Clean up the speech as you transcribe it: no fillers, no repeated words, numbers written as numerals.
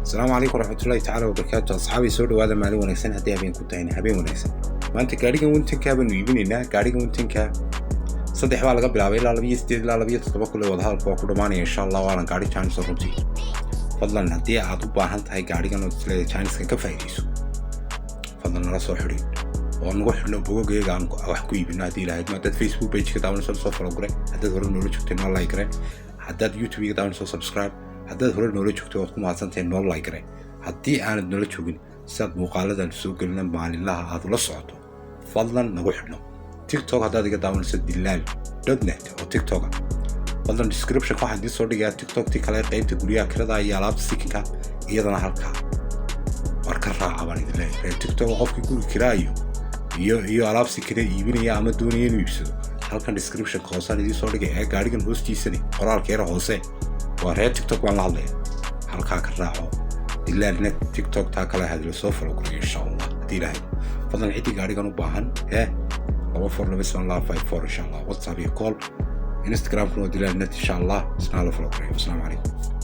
Asalaamu calaykum waraxmatullahi tacaala wabarakaatu. Asxaabii, soo dhawaada. Maalin wanaagsan haddii habeen ku tahayna, habeen wanaagsan. Maanta gaadhigan 110-ka baanu iibinaynaa. Gaadhigan 110-ka saddex baa laga bilaabay ilaa 2.8 ilaa 2.7. Kule wadahadalka waa ku dhamaanaya, insha Allah. Waana gaadhi chance runtii. Fadlan, haddii aad u baahan tahay gaadhigan oo isleedahay chance-kan ka faa'iidayso, fadlan nala soo xidhiid oo nagu xidhno bogogeega aan wax ku iibino, haddii ilahayd. Haddaad Facebook page ka daawanayso, soo follow gare. Haddaad hore noola joogtay, noo like gare. Haddaad YouTube ga daawanayso, subscribe. Haddaad hore noola joogtay, waad ku mahadsantahay, noo like gare. Haddii aanad noola joogin, sidaad muuqaaladan soo gelina maalinlaha aad ula socoto, fadlan nagu xidhno. TikTok haddaad iga daawanayso, dilaal.net oo TikTok ah. Fadlan description-ka waxaan idiin soo dhigayaa TikTok-tii kale, qaybta guryaha kirada iyo alaabta sikinka. Iyadana halkaa war ka raaca baan idin leeyahay. Reer TikTok, qofkii guri kiraayo iyo alaab sikina iibinaya ama doonaya inuu iibsado, halkan description-ka hoosaan idiin soo dhigay ee gaadhigan hoostiisani qoraalka yara hoose. Waa reer TikTok baan la hadlaya. Halkaa ka raaco dilaal.net. TikTok taa kale hadla soo follow guriga, insha Allah, haddii Ilaahay. Fadlan ciddii gaadhigan u baahan ee 2427254, insha Allah, WhatsApp iyo call. Instagramkuna waa dilaal.net, insha Allah, isna la follow guriga. Wasalaamu calaykum.